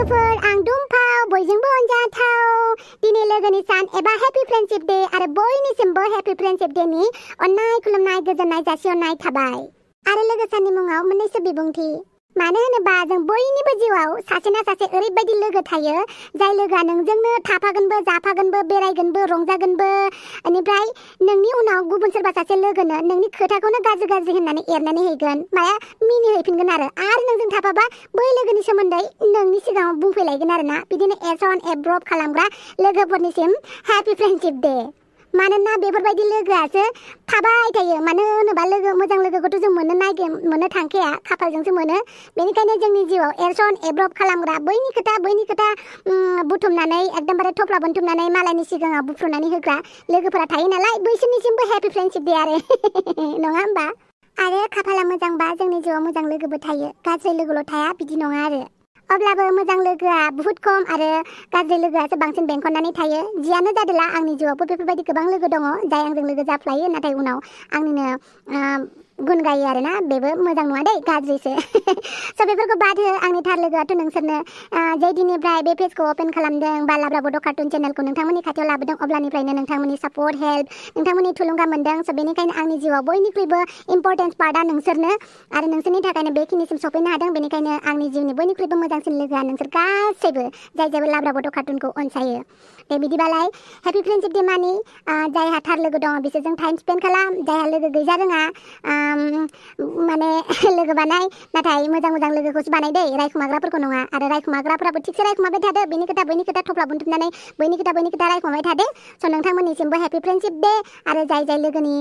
लोगोफोर आं दुमफाव बयजोंबो अनजाथाव दिनै लोगोनि सान एबा हेपि फ्रेन्डशिप डे आरो बयनिसिमबो हेपि फ्रेन्डशिप डे नि अननाय खुलुमनाय गोजोननाय जासिहरनाय थाबाय आरो लोगो साननि मुङाव मोननैसो बिबुंथि मानो होनोबा जों बयनिबो जिउआव सासे ना सासे ओरैबायदि लोगो थायो जाय लोगोआ नोंजोंनो थाफागोनबो जाफागोनबो बेरायगोनबो रंजागोनबो बेनिफ्राय नोंनि उनाव गुबुन सोरबा सासे लोगोनो नोंनि खोथाखौनो गाज्रि होननानै एरनानै हैगोन माया मिनिहैफिनगोन आरो नोंजों थाफाबा बै लोगोनि सोमोन्दै नोंनि सिगाङाव बुंफैलायगोन आरोना बिदिनो एरसन एब्रब खालामग्रा लोगोफोरनिसिम हेपि फ्रेन्डशिप डे मानोना बेफोरबायदि लोगोआसो थाबाय थायो मानो होनोबा लोगो मोजां लोगोखौथ' जों मोननो थांखाया खाफालजोंसो मोनो बेनिखायनो जोंनि जिउआव एरसन एब्रब खालामग्रा बैनि खोथा बुथुमनानै एकदमबारे थफ्ला बोनथुमनानै मालायनि सिगाङाव बुफ्रुनानै होग्रा लोगोफोरा थायो नालाय बैसोरनिसिमबो हेपि फ्रेन्डशिप डे आरो नङा होमबा आरो खाफाला मोजांबा जोंनि जिउआव मोजां लोगोबो थायो गाज्रि लोगोल' थाया बिदि नङा आरो अब्लाबो मोजां लोगोआ बहुत खम आरो गाज्रि लोगोआसो बांसिन बेंखननानै थायो जियानो जादोला आंनि जिउआवबो बेफोरबायदि गोबां लोगो दङ जाय आंजों लोगो जाफ्लायो नाथाय उनाव आंनिनो गुन गायो आरोना बेबो मोजां नङा दै गाज्रिसो स' बेफोरखौ बाद हो आंनि थार लोगोआथ' नोंसोरनो जै दिननिफ्राय बे पेजखौ अपेन खालामदों बा लाब्रा बड' कार्टुन चेनेलखौ नोंथांमोननि खाथियाव लाबोदों अब्लानिफ्रायनो नोंथांमोननि सापर्ट हेल्प नोंथांमोननि थुलुंगा मोनदों स' बेनिखायनो आंनि जिउआव बयनिख्रुइबो इम्परटेन्स पार्टआ नोंसोरनो आरो नोंसोरनि थाखायनो बेखिनिसिम सफैनो हादों बेनिखायनो आंनि जिउनि बयनिख्रुइबो मोजांसिन लोगोआ नोंसोर गासैबो जाय लाब्रा बड' कार्टुनखौ अनसायो दे बिदिबालाय हेपि फ्रेन्डशिप डे मानि जायहा थार लोगो दङ बिसोरजों टाइम स्पेन्ड खालाम जायहा लोगो गैजा रोङा माने लोगो बानाय नाथाय मोजां लोगोखौसो बानाय दै रायखुमाग्राफोरखौ नङा आरो रायखुमाग्राफोराबो थिगसे रायखुमाबाय थादो बैनि खोथा थफ्ला बुनथुमनानै बैनि खोथा रायखुमाबाय थादो स' नोंथांमोननिसिमबो हेपि फ्रेन्डशिप डे आरो जाय लोगोनि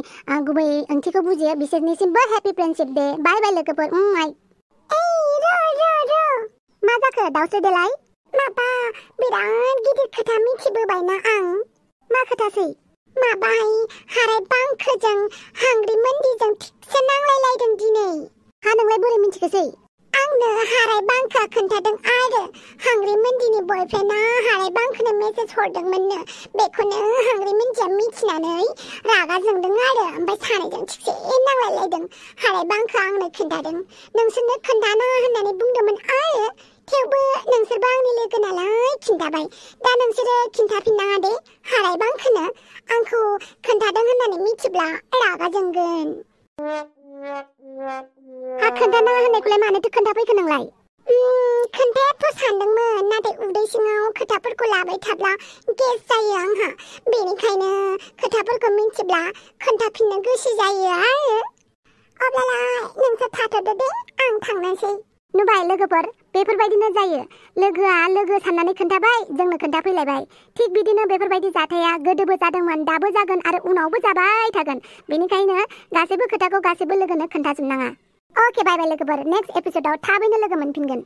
गुबै ओंथिखौ बुजियो बिसोरनिसिमबो हेपि फ्रेन्डशिप डे बाय बाय लोगोफोर मा जाखो दाउस्रि देलाय माबा बिराद गिदिर खोथा मिथिबोबायना आं मा खोथासै माबाहाय हाराय बांखोजों हांग्रि मोन्दिजों थिगसे नांलायलायदों दिनै हा नोंलाय बोरै मिथिखोसै आंनो हाराय बांखोआ खोन्थादों आरो हांग्रि मोन्दिनि बयफ्रेन्डआ हाराय बांखोनो मेसेज हरदोंमोननो बेखौनो हांग्रि मोन्दिया मिथिनानै रागा जोंदों आरो ओमफ्राय सानैजों थिगसे नांलायलायदों हाराय बांखोआ आंनो खोन्थादों नोंसोरनो खोन्थानाङा होननानै बुंदोंमोन आरो थेवबो नोंसोरबो आंनि लोगो नालाय खिन्थाबाय दा नोंसोरो खिन्थाफिननाङा दे हाराय बांखोनो आंखौ खोन्थादों होननानै मिथिब्ला रागा जोंगोन हा खोन्थानाङा होननायखौलाय मानोथो खोन्थाफैखो नोंलाय खोन्थायाथ' सानदोंमोन नाथाय उदै सिङाव खोथाफोरखौ लाबाय थाब्ला गेस जायो आंहा बेनिखायनो खोथाफोरखौ मिथिब्ला खोन्थाफिननो गोसो जायो आरो अब्लालाय नोंसोर थाथ'दो दे आं थांनोसै नुबाय लोगोफोर बेफोरबायदिनो जायो लोगोआ लोगो साननानै खोन्थाबाय जोंनो खोन्थाफैलायबाय थिग बिदिनो बेफोरबायदि जाथाया गोदोबो जादोंमोन दाबो जागोन आरो उनावबो जाबाय थागोन बेनिखायनो गासैबो खोथाखौ गासैबो लोगोनो खोन्थाजोबनाङा अके बाय बाय लोगोफोर नेक्स्ट एपिसोडआव थाबैनो लोगो मोनफिनगोन